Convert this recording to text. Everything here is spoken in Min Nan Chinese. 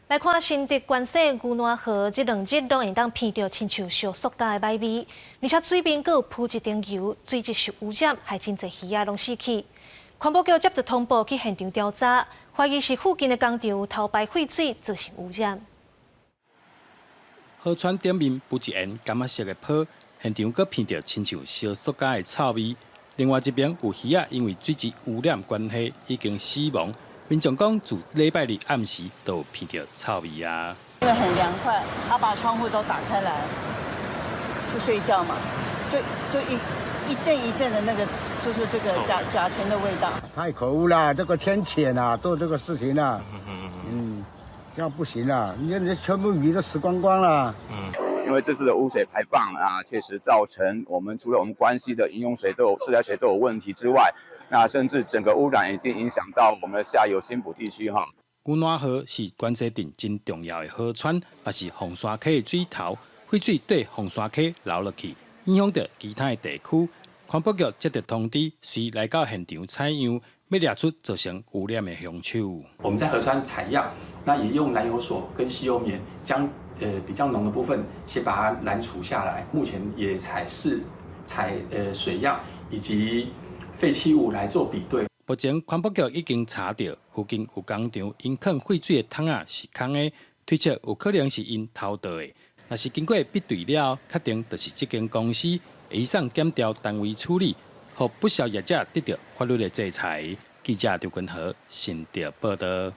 來看新竹關西牛欄河，這兩日攏會當鼻著親像燒塑膠的歹味，而且水面閣有浮一層油，水質受污染，害真濟魚仔攏死去。環保局接到通報去現場調查，懷疑是附近的工廠偷排廢水造成污染。河川頂面浮一層柑仔色的泡，現場閣鼻著親像燒塑膠的臭味。另外一邊有魚仔因為水質污染關係已經死亡。民眾講，自禮拜日暗時就有鼻著臭味啊。因為很涼快，他把窗戶都打開來，就睡覺嘛，就一陣一陣的那個，就是這個甲醇的味道。太可惡啦！這個天譴啊，做這個事情啊，這樣不行啊！你全部魚都死光光了。因為這次的污水排放啊，確實造成我們除了我們關西的飲用水都有、自來水都有問題之外，那甚至整個污染已經影響到我們的下游新埔地區哈。牛欄河是關西鎮真重要的河川，也是鳳山溪的水頭，廢水對鳳山溪流落去，影響著其他的地區。環保局接到通知，隨來到現場採樣，欲掠出造成污染的兇手。我們在河川採樣，那也用攔油索跟吸油棉將比較濃的部分先把它攔除下來。目前也採試採水樣以及廢棄物來做比對。目前環保局已經查著附近有工廠𪜶囥廢水的桶仔是空的，推測有可能是𪜶偷倒的。若是經過比對了，確定就是這間公司，會送檢調單位處理，予不肖業者得著法律的制裁。記者劉根和新竹報導。